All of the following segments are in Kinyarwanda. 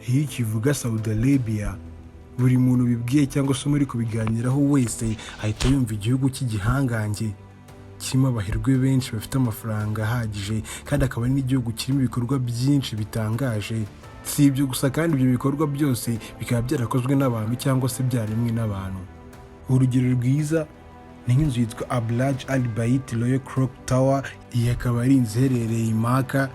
Iyo ukivuga Saudi Arabia, buri muntu ubibwiye cyangwa se muri kubiganiraho wese ahita yumva igihugu cy'igihangange kirimo abaherwe benshi bafite amafaranga ahagije, kandi akaba ari n'igihugu kirimo ibikorwa byinshi bitangaje. Si ibyo gusa kandi, ibyo bikorwa byose bikaba byarakozwe n'abantu cyangwa se byaremwe n'abantu. Urugero rwiza ni nk'inzu yitwa Abraj Al Bait Royal Clock Tower. Iyi akaba ari inzu iherereye i Maka.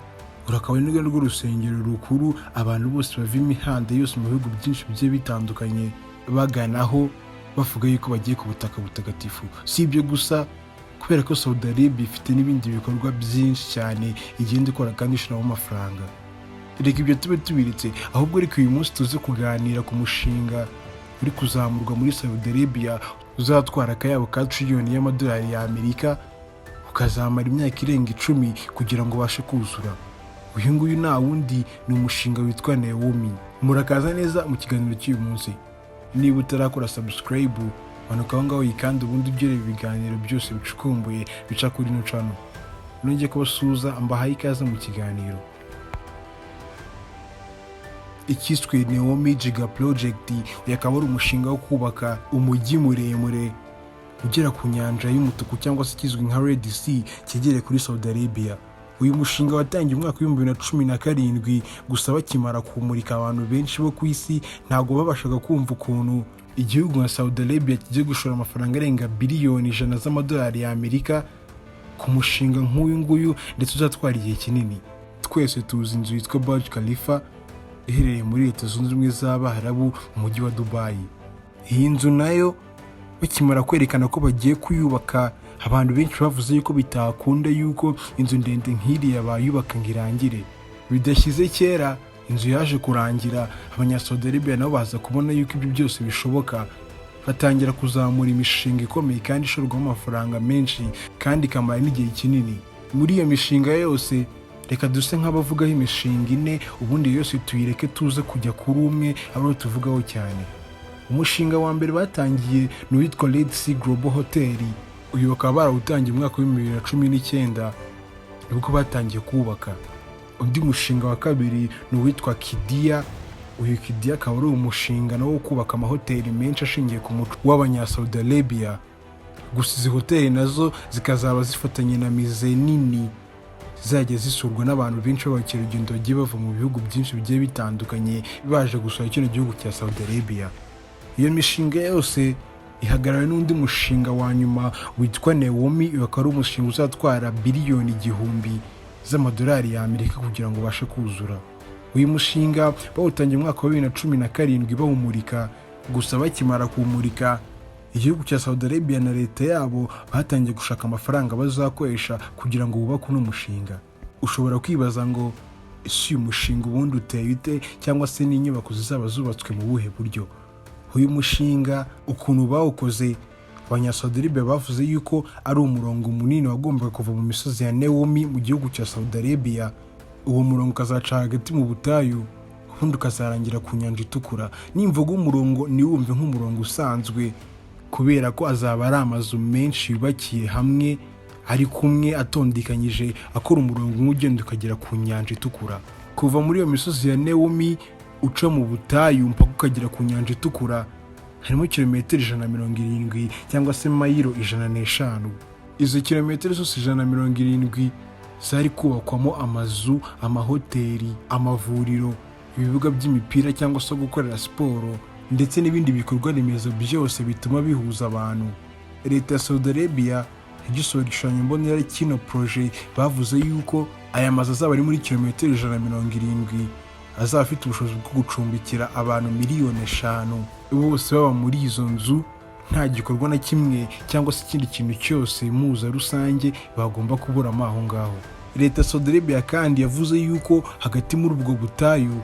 Uru akaba ari rwo rusengero rukuru abantu bose bava imihanda yose mu bihugu byinshi bigiye bitandukanye baganaho, bavuga yuko bagiye ku butaka butagatifu. Si ibyo gusa, kubera ko Saudi Arabia ifite n'ibindi bikorwa byinshi cyane igenda ikora kandi ishoramo amafaranga. Reka ibyo tube tubiretse, ahubwo reka uyu munsi tuze kuganira ku mushinga uri kuzamurwa muri Saudi Arabia uzatwara akayabo ka triliyoni y'amadolari y'Amerika, ukazamara imyaka irenga 10 kugira ngo ubashe kuzura. Uyu nguyu nta wundi, ni umushinga witwa Neom. Murakaza neza mu kiganiro cy'uyu munsi. Niba utarakora subscribe, manuka aho ngaho uyikande, ubundi ujye ureba ibiganiro byose bicukumbuye bica kuri ino channel. Nongeye kubasuhuza, mbahaye ikaze mu kiganiro. Ikiswe Neom Giga Project, uyu akaba ari umushinga wo kubaka umujyi muremure ugera ku nyanja y'umutuku cyangwa se ikizwi nka Red Sea cyegereye kuri Saudi Arabia. Uyu mushinga watangiye umwaka wa 2017. Gusa bakimara kumurika, abantu benshi bo ku isi ntabwo babashaga kumva ukuntu igihugu nka Saudi Arabia kigiye gushora amafaranga arenga biliyoni 100 z'amadolari y'Amerika ku mushinga nk'uyu nguyu, ndetse uzatwara igihe kinini. Twese tuzi inzu yitwa Burj Khalifa iherereye muri Leta Zunze Ubumwe z'Abarabu mu mujyi wa Dubai. Iyi nzu nayo bakimara kwerekana ko bagiye kuyubaka, abantu benshi bavuze yuko bitakunda yuko inzu ndende nk'iriya bayubaka ngo irangire. Bidashyize kera inzu yaje kurangira, Abanyasaudi Arabia nabo baza kubona yuko ibyo byose bishoboka, batangira kuzamura imishinga ikomeye kandi ishorwamo amafaranga menshi kandi ikamara n'igihe kinini. Muri iyo mishinga yose, reka duse nk'abavugaho imishinga ine, ubundi yose tuyireke tuze kujya kuri umwe abo tuvugaho cyane. Umushinga wa mbere batangiye ni uwitwa Red Sea Global Hotel. Uyu bakaba barawutangiye umwaka wa 2019, nibwo batangiye kuwubaka. Undi mushinga wa kabiri ni uwitwa Qiddiya. Uyu Qiddiya akaba ari umushinga nawo wo kubaka amahoteli menshi ashingiye ku muco w'Abanyasaudi Arabia. Gusa izi hoteli nazo zikazaba zifatanye na musée nini zizajya zisurwa n'abantu benshi b'abakerarugendo bagiye bava mu bihugu byinshi bigiye bitandukanye baje gusura kino gihugu cya Saudi Arabia. Iyo mishinga yose ihagarariwe n'undi mushinga wa nyuma witwa Neom. Uyu akaba ari umushinga uzatwara biliyoni 1000 z'amadolari y'Amerika kugira ngo ubashe kuzura. Uyu mushinga bawutangiye umwaka wa 2017 bawumurika. Gusa bakimara kuwumurika, igihugu cya Saudi Arabia na leta yabo batangiye gushaka amafaranga bazakoresha kugira ngo bubake uno mushinga. Ushobora kwibaza ngo ese uyu mushinga ubundi uteye ute, cyangwa se n'inyubako zizaba zubatswe mu buhe buryo? Uyu mushinga ukuntu bawukoze, Abanyasaudi Arabia bavuze yuko ari umurongo munini wagombaga kuva mu misozi ya Neom mu gihugu cya Saudi Arabia. Uwo murongo ukazaca hagati mu butayu, ubundi ukazarangira ku nyanja itukura. Nimvuga umurongo, ntiwumve nk'umurongo usanzwe, kubera ko azaba ari amazu menshi yubakiye hamwe, ari kumwe, atondekanyije, akora umurongo umwe ugenda ukagera ku nyanja itukura. Kuva muri iyo misozi ya Neom uca mu butayu mpaka ukagera ku nyanja itukura harimo kilometero 170 cyangwa se mayiro 105. Izo kilometero zose 170 zari kubakwamo amazu, amahoteli, amavuriro, ibibuga by'imipira cyangwa se gukorera siporo, ndetse n'ibindi bikorwa remezo byose bituma bihuza abantu. Leta ya Saudi Arabia igisohora igishushanyo mbonera cy'ino projet, bavuze yuko aya mazu azaba ari muri kilometero 170 azaba afite ubushobozi bwo gucumbikira abantu miliyoni 5, bose baba muri izo nzu, nta gikorwa na kimwe cyangwa se ikindi kintu cyose muza rusange bagomba kuburamo aho ngaho. Leta ya Saudi Arabia kandi yavuze yuko hagati muri ubwo butayu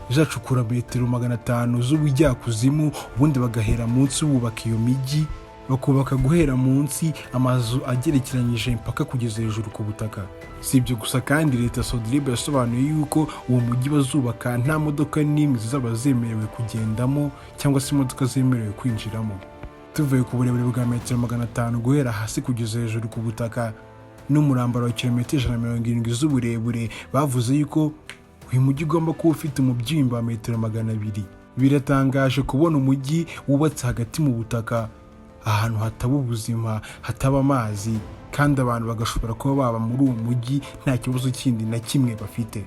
izacukura metero 500 z'ubujyakuzimu, ubundi bagahera munsi bubaka iyo mijyi, bakubaka guhera munsi amazu agerekeranyije mpaka kugeza hejuru ku butaka. Si ibyo gusa kandi, leta ya Saudi Arabia yasobanuye yuko uwo mujyi bazubaka nta modoka n'imwe zizaba zemerewe kugendamo cyangwa se imodoka zemerewe kwinjiramo. Tuvuye ku burebure bwa metero 500 guhera hasi kugeza hejuru ku butaka n'umurambaro wa kilometero 170 z'uburebure, bavuze yuko Uyu mujyi ugomba kuba ufite umubyimba wa metero 200. Biratangaje kubona umujyi wubatse hagati mu butaka, ahantu hataba ubuzima, hataba amazi, kandi abantu bagashobora kuba baba muri uwo mujyi nta kibazo kindi na kimwe bafite.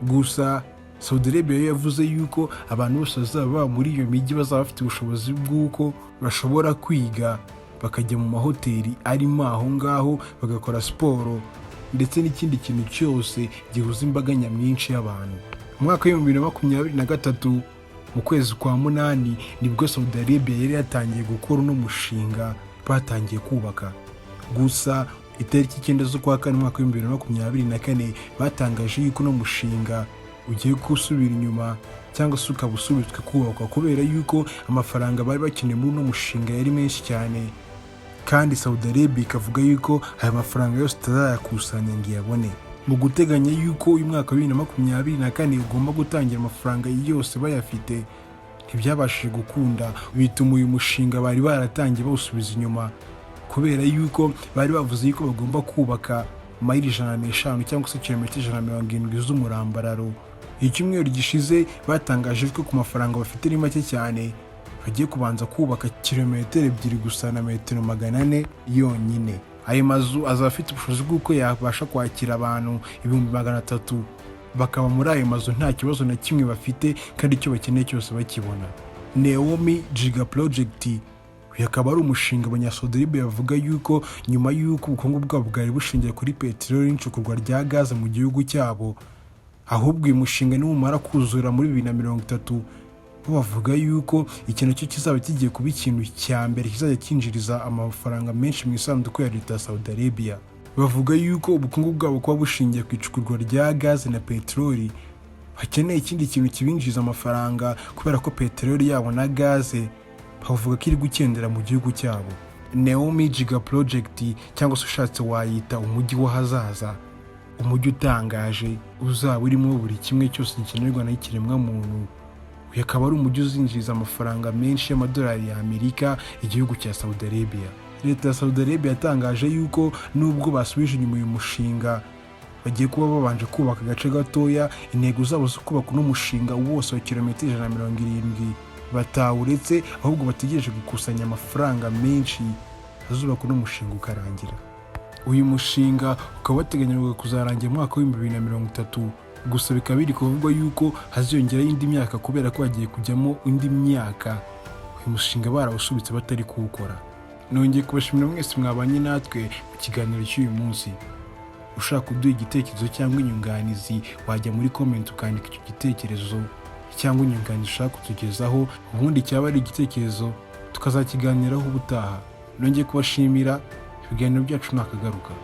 Gusa Saudi Arabia yo yavuze yuko abantu bose bazaba baba muri iyo mijyi bazaba bafite ubushobozi bw'uko bashobora kwiga, bakajya mu mahoteli arimo aho ngaho, bagakora siporo ndetse n'ikindi kintu cyose gihuza imbaga nyamwinshi y'abantu. Mu mwaka w'2023, mu kwezi kwa munani, nibwo Saudi Arabia yari yatangiye gukora uno mushinga, batangiye kubaka. Gusa itariki 9 z'ukwa kane, umwaka w'2024, batangaje yuko uno mushinga ugiye gusubira inyuma cyangwa se ukaba usubitswe kubakwa, kubera yuko amafaranga bari bakeneye muri uno mushinga yari menshi cyane, kandi Saudi Arabia ikavuga yuko aya mafaranga yose itazayakusanya ngo iyabone. Mu guteganya yuko uyu mwaka wa 2024 ugomba gutangira amafaranga yose bayafite, ntibyabashije gukunda, bituma uyu mushinga bari baratangiye bawusubiza inyuma, kubera yuko bari bavuze yuko bagomba kubaka mayili 105 cyangwa se kilometero 170 z'umurambararo. Icyumweru gishize batangaje ko ku mafaranga bafite ari make cyane, bagiye kubanza kubaka kilometero 2 gusa na metero 400 yonyine. Ayo mazu azaba afite ubushobozi bw'uko yabasha kwakira abantu 300,000, bakaba muri ayo mazu nta kibazo na kimwe bafite, kandi icyo bakeneye cyose bakibona. Neom Giga Project, uyu akaba ari umushinga Abanyasaudi bavuga yuko nyuma y'uko ubukungu bwabo bwari bushingiye kuri peteroli n'icukurwa rya gaze mu gihugu cyabo, ahubwo uyu mushinga niwumara kuzura muri 2030, bo bavuga yuko iki nacyo kizaba kigiye kuba ikintu cya mbere kizajya cyinjiriza amafaranga menshi mu isanduku ya leta ya Saudi Arabia. Bavuga yuko ubukungu bwabo kuba bushingiye ku icukurwa rya gaze na peteroli, bakeneye ikindi kintu kibinjiriza amafaranga, kubera ko peteroli yabo na gaze bavuga ko iri gukendera mu gihugu cyabo. Neom Giga Project, cyangwa se ushatse wayita umujyi w'ahazaza, umujyi utangaje uzaba urimo buri kimwe cyose gikenerwa n'ikiremwamuntu. Uyu akaba ari umujyi uzinjiriza amafaranga menshi y'amadolari y'Amerika igihugu cya Saudi Arabia. Leta ya Saudi Arabia yatangaje yuko nubwo basubije inyuma uyu mushinga, bagiye kuba babanje kubaka agace gatoya. Intego zabo zo kubaka uno mushinga wose wa kilometero 170 batawuretse, ahubwo bategereje gukusanya amafaranga menshi azubaka uno mushinga ukarangira. Uyu mushinga ukaba wateganyijwe kuzarangira mu mwaka w'2030. Gusa bikaba biri kuvugwa yuko haziyongeraho indi myaka, kubera ko hagiye kujyamo indi myaka uyu mushinga barawusubitse batari kuwukora. Nongeye kubashimira mwese mwabanye natwe mu kiganiro cy'uyu munsi. Ushaka kuduha igitekerezo cyangwa inyunganizi, wajya muri comment ukandika icyo gitekerezo cyangwa inyunganizi ushaka kutugezaho, ubundi cyaba ari igitekerezo tukazakiganiraho ubutaha. Nongeye kubashimira, ibiganiro byacu nakagaruka.